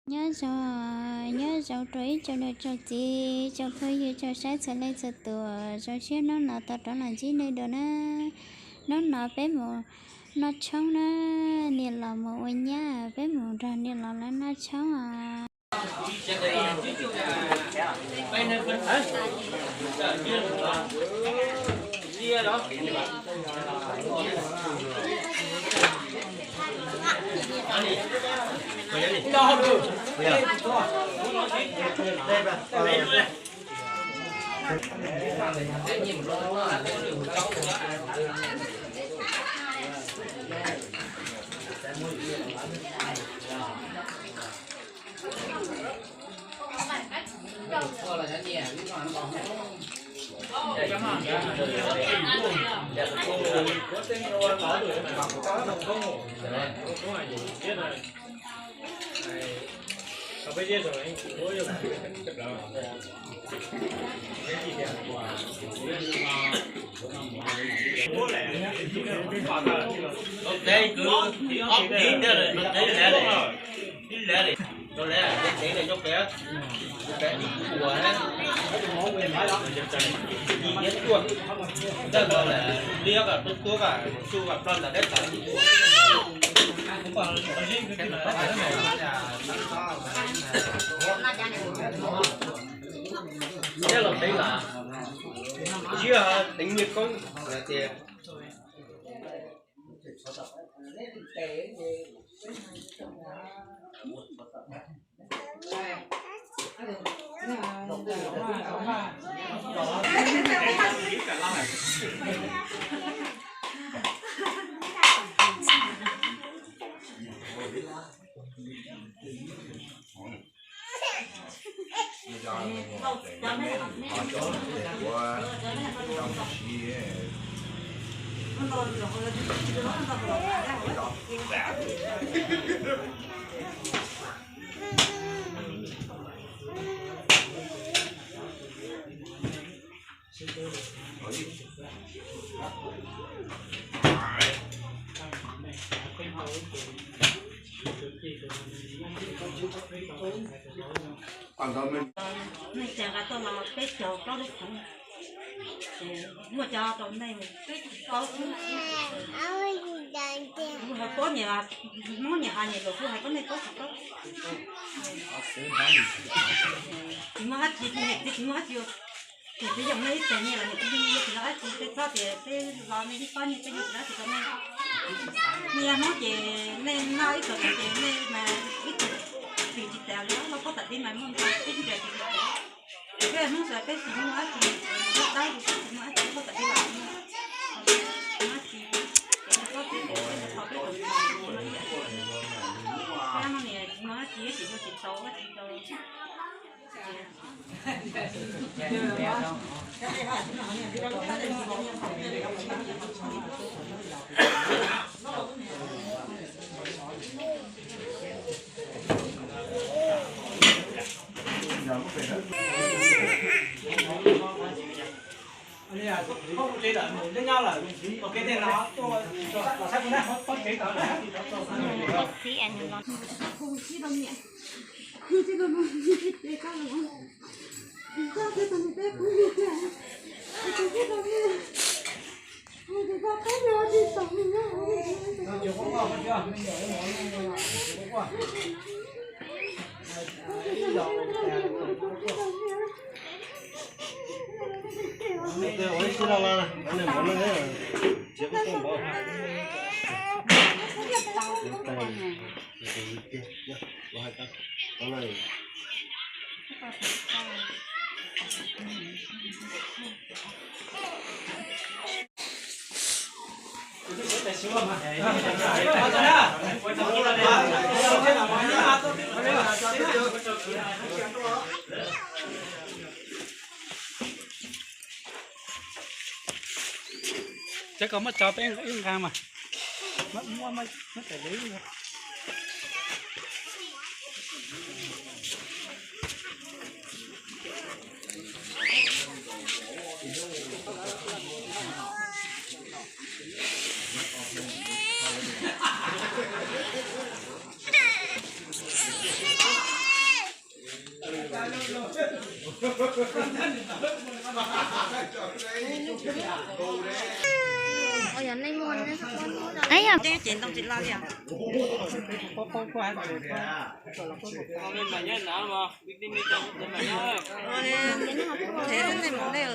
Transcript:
Nyob zoo, nyob zoo rau ib tsoom niam tsoom txiv, tsoom phooj ywg tsoom saib txhua leej txhua tus, zoo siab hnub no tau rov los ntsib nej dua na. Hnub no peb mus noj tshoob na, niam laus mus ua nyab, peb mus nrog niam laus lawv noj tshoob os. Nyob los teev lawm, ntsib teev nyiaj koob hais tias Neeg tsa nqa tuaj los peb caug plaub lub khoov, ces muaj cov tau neeg peb caug plaub xwb. Kuv hais paub nyias, Hmoob nyias hais nyias lus, kuv hais paub nej paub kuv paub. Tsis muaj dab tsi, tsis muaj dab tsi. Ces peb yog nej ib txhia nyiaj los nej kuj yeej yog tsis los dab tsi, peb txhob tias peb los nej ib pab nyiaj peb yeej tsis los dab tsi rau nej. Nej yog Hmoob ces nej noj ib tug ces nej mas ib tug tsis tas li los paub tam tib mas muaj ntau peb tsis tas li. Peb Hmoob xav peb tsis muaj dab tsi, peb dab tsis muaj dab tsi paub tam tib los muaj dab tsi, ces nej paub peb ces peb tau peb tus no ib yam. Peb no niam tsis muaj dab tsi, tsis muaj tsis tau dab tsi rau. Cov ko muab tso peb ib nqa mas. Ua yog nej muaj, nej muaj, nej muaj. Ces ntoo tsis loj li os. Ua li, nej mus nej.